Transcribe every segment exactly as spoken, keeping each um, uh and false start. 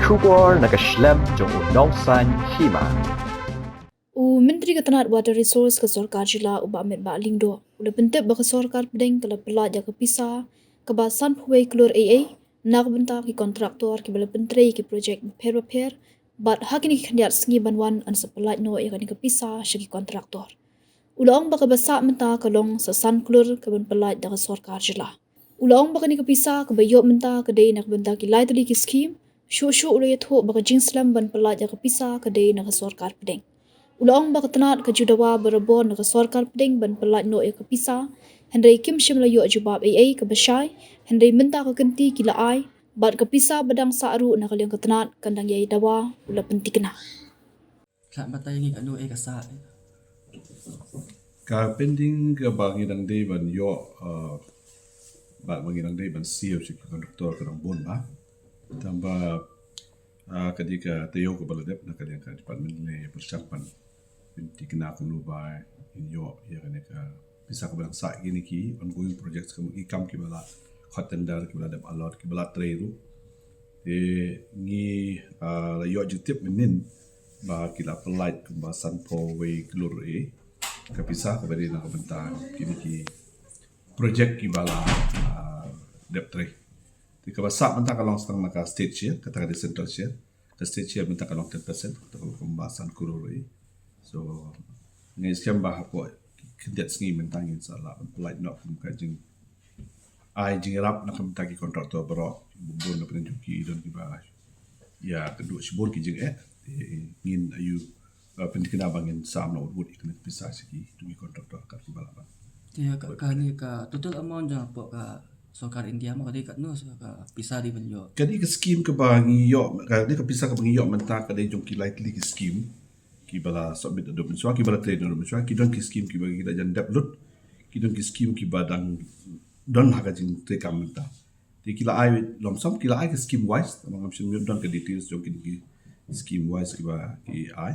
Khubor na ka shlem jong u Nongsaiñ Hima. U Myntri ka tnat Water Resource ka Sorkar Jylla u Bah Metbah Lyngdoh u la pyntip ba ka Sorkar Pdeng ka la pyllait ïa ka pisa kaba sanphew wei klur A A na ka bynta ki kontraktor kiba la pyntrei ïa ki projek bapher bapher, bad ha kine ki khyndiat sngi ban wan yn sa pyllait noh ïa kane ka pisa sha ki kontraktor. U la ong ba kaba sah mynta ka long sa san klur kaban pyllait da ka Sorkar Jylla. U la ong ba kane ka pisa kaba ïoh mynta ka dei na ka bynta ki lai tylli ki skim. Shuh shuh u la ïathuh ba ka jingslem ban pyllait ïa ka pisa ka dei na ka Sorkar Pdeng. U la ong ba ka tnat ka ju dawa barabor na ka Sorkar Pdeng ban pyllait noh ïa ka pisa, hynrei kim shym la ïoh jubab ei ei kaba shai, hynrei mynta ka kynti ki la ai, bad ka pisa ba dang sah ruh na ka liang ka tnat kan dang ïai dawa, u la pynthikna. Thlad batai ngi ka nu e ka sa. Ka pending kaba ngi dang dei ban ïoh, uh, ba, ba ngi dang dei ban siew sha ki kontraktor ka dang bun ba. Tang ba, uh, ka dei ka taïew kaba la dep na ka liang ka department ne pyrshang ban pynthikna kumno ba ngin ïoh ïa kane ka pisa kaba dang sah ïa kine ki ongoing projects, ki kam kiba la khot tender, kiba la dep allot, kiba la trei ruh. Te ngi, ah, la ïoh jingtip mynnin ba ki la pyllait kumba sanphew wei klur A A ka pisa kaba dei na ka bynta kine ki project kiba la, ah, dep trei. Te kaba sah mynta ka long tang na ka state share, kata ka dei central share. Ka state share mynta ka long ten percent, kata ka long kumba san klur A A. So ngi skhem ba hapoh khyndiat sngi mynta ngin sa lah ban pyllait noh kum ka jing ai jingïarap na ka bynta ki kontraktor baroh, bun na pdeng jong ki don kiba ïa kynduh shibun ki jingeh. Te ngin ïoh, uh, pynthikna ba ngin sam noh wut wut ïa kane ka pisa sha ki, tu ki kontraktor kat kiba lah ban. Te ka, kane ka total amount jong hapoh ka Sorkar India mo ka dei katno sa ka pisa dei ban ïoh? Kane ka skim kaba ngi ïoh, kane ka pisa kaba ngi ïoh mynta ka dei jong ki lai tylli ki skim kiba la submit haduh mynshuwa, kiba la trei haduh mynshuwa, ki don ki skim kiba ki la jan dep lut, ki don ki skim kiba dang don ha ka jingtrei kam mynta. Te ki la ai lump sum, ki la ai ka scheme wise, tang ba ngam shym don ka details jong ki, ki scheme wise kiba ki ai.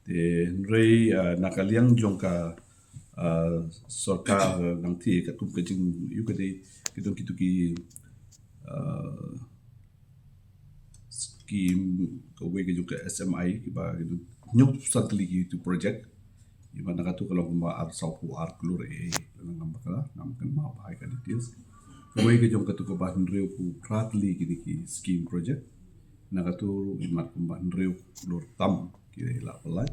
Te hynrei, uh, na ka liang jong ka, uh, sorkar, uh, nangta katkum ka jing, ïa ka dei, ki don kitu ki, uh, skim kawei ka jong ka S M I kiba ki don hynñiew san tylli kitu project. Ïa ba na katu ka long kumba ar, sawphew ar klur A A, ngam bakla, ngam kynmaw bha ïa ka details. Kawei ka jong katu kaba hynriewphew phra tylli kine ki scheme project. Na katu ruh imat kumba hynriew klur tam ki la pyllait.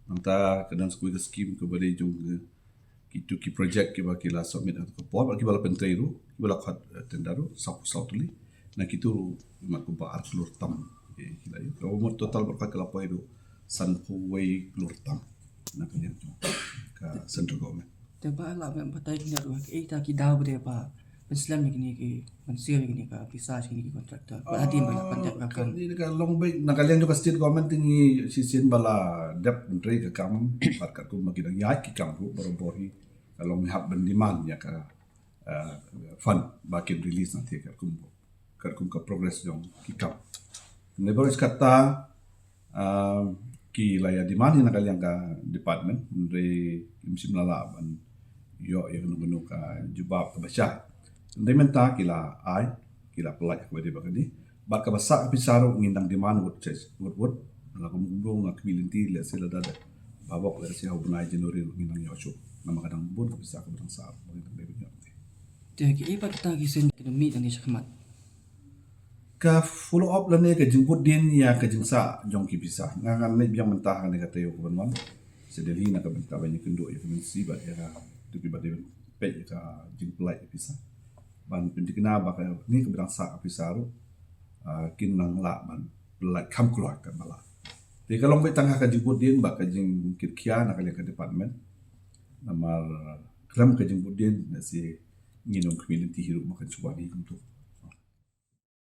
Nangta ka don sa kawei ka scheme kaba dei jong ka kitu ki project kiba ki la submit ha ka por, kiba la pyntrei ruh, kiba la khot, eh, tender ruh, sawphew saw tylli. Na kitu ruh imat kumba ar klur tam. Ki, ki la ïoh. Ka mut total baroh ka la poi haduh sanphew wei klur tam na ka liang jong ka central government. Te ba la mem batai ki ruh, eh, ta ki daw ba dei ba pynslem ïa kine ki, pynsiew ïa kine ka pisa sha kine ki contractor. Ba hadien ba la pyndep ka kam. Kane ka long beit na ka liang jong ka state government, te ngi shisien ba la dep pyntrei ka kam, bad katkum ba ki dang ïaid ki kam ruh barabor hi, ka long ngi hap ban demand ïa ka, eh, fund ba kin release nangta katkum, katkum ka progress jong ki kam. Neighbor is kata, um, ki la ïa demand hi na ka liang ka department, hynrei kim shym la lah ban ïoh ïa kano kano ka jubab kaba shai. Hynrei mynta ki la ai, ki la pyllait kaba dei ba kane. Bad kaba sah ka pisa ruh ngin dang demand wut, wut, wut. La kumno kumno nga khmih lynti, lehse lada da ba bok, lehse ha u bnai January ruh ngin dang ïoh shuh. Namar ka dang bun ka pisa kaba dang sah ruh ba ngin dang dei ban ïoh. Te kiei pat kita ki seng ki dang mih tang ki shakhmat? Ka follow up lane ka jingbuddien ïa ka jingsah jong ki pisa. Nga ngan leit biang mynta ha kane ka taïew kaban wan sha Delhi na ka bynta ban ïakynduh ïa ka mynsiem bad ïa ka, to kiba dei ban peit ïa ka jingpyllait ïa pisa, ban pynthikna ba kane kaba dang sah ka pisa ruh, ah, kin nang lah ban pyllait kham kloi katba lah. Te ka long beit tang ha ka jingbuddien bad ka jingkitkhia na ka liang ka department. Namar khlem ka jingbuddien lehse ngin ym khmih lynti hi ruh ba kan shu wan hi kumto.